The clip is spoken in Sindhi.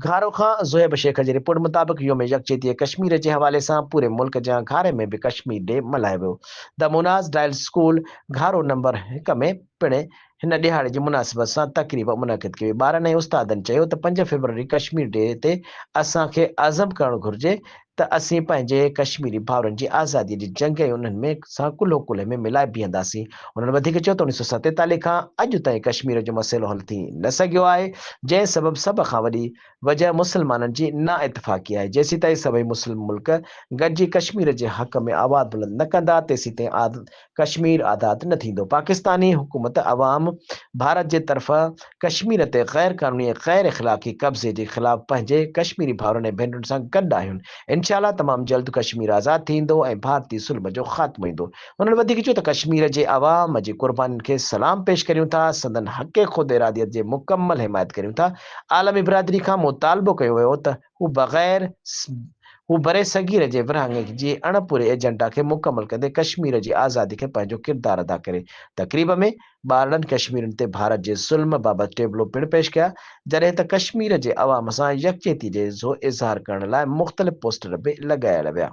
گهارو کان زوهيب شيخ جي رپورٽ مطابق يوم يڪجهتي ڪشمير جي حوالي سان پوري ملڪ جيان گهاري ۾ به ڪشمير ڊي ملهايو ويو. The Munaz Dial School Gharo number 1 ۾ پڻ هن ڏهاڙي جي مناسبت سان تقريب منعقد ڪئي وئي. ٻارن ۽ استادن چيو ته 5 فيبروري ڪشمير ڊي تي اسان کي عزم ڪرڻ گهرجي ته اسين پنهنجي ڪشميري ڀائرن جي آزادي جي جنگ ۽ انهن ۾ سان ڪلهو ڪلهي ۾ ملائي بيهنداسين. انهن وڌيڪ چيو ته 1947 کان اڄ تائين ڪشمير جو مسئلو حل ٿي نه سگهيو آهي، جنهن سبب سڀ کان وڏي وجهه مسلمانن جي نااتفاقي آهي، جيسيتائين سڀئي مسلم ملڪ گڏجي ڪشمير جي حق ۾ آواز بلند نه ڪندا تيسيتائين ڪشمير آزاد نه ٿيندو. پاڪستاني حڪومت عوام ڀارت جي طرفان ڪشمير تي غير قانوني ۽ غير اخلاقي قبضي جي خلاف پنهنجي ڪشميري ڀائرن ۽ ڀينرن سان گڏ آهيون. انشاء الله تمام جلد ڪشمير آزاد ٿيندو ۽ ڀارتي ظلم جو خاتمو ايندو. هنن وڌيڪ چيو ته ڪشمير جي عوام جي قربانين کي سلام پيش ڪريون ٿا، سندن حق خود اراديت جي مڪمل حمايت ڪريون ٿا. عالمي برادري کان مطالبو ڪيو ويو ته هو بغير هو برصغير جي ورهاڱي جي اڻپوري ايجنڊا کي مڪمل ڪندي ڪشمير جي آزادي کي پنهنجو ڪردار ادا ڪري. تقريب ۾ ٻارڙن ڪشميرين تي ڀارت جي ظلم بابت ٽيبلو پڻ پيش ڪيا، جڏهن ته ڪشمير جي عوام سان يڪجهتي جي اظهار ڪرڻ لاء مختلف پوسٽر به لڳايل ويا.